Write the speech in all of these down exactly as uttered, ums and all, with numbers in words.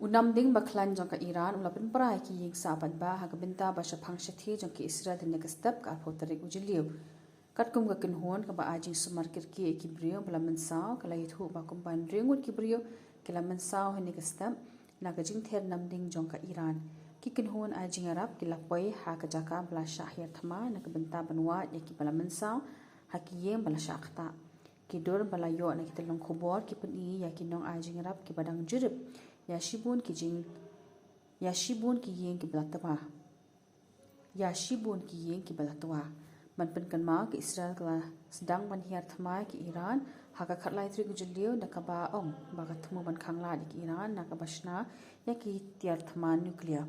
U namding bakhlaiñ jong ka Iran u la pynpra ïa ki ïing sah paidbah ha ka bynta ba shaphang shathie jong ki Israel ha kane ka step ka arphew tarik u Jylliew. Katkum ka kynhun kaba ai jingsumar kyrkieh ïa ki briew ba la mynsaw, ka la ïathuh ba kumba hynriew ngut ki briew ki la mynsaw ha kane ka step na ka jingther namding jong ka Iran. Ki kynhun ai jingïarap ki la poi ha ka jaka ba la shah hiar thma na ka bynta ban wad ïa kiba la mynsaw ha ki ïing ba la shah ktah. Ki dur ba la ïoh na ki tyllong khubor ki pyni ïa ki nongai jingïarap kiba dang jurip ïa shibun ki jing, ïa shibun ki ïing kiba la twa. Ïa shibun ki ïing kiba la twa. Ban pynkynmaw, ka Israel ka la sdang ban hiar thma ïa ka Iran ha ka khatlai tarik u Jylliew, da kaba ong ba ka thmu ban khanglad ïa ka Iran na kaba shna ïa ki tiar thma nuclear.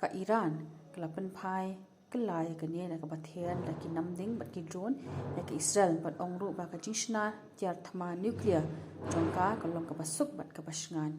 Ka Iran ka la pynphai kylla ïa kane na kaba ther da ki namding bad ki drone ïa ka Israel, bad ong ruh ba ka jingshna tiar thma nuclear jong ka ka long kaba suk bad kaba shngaiñ.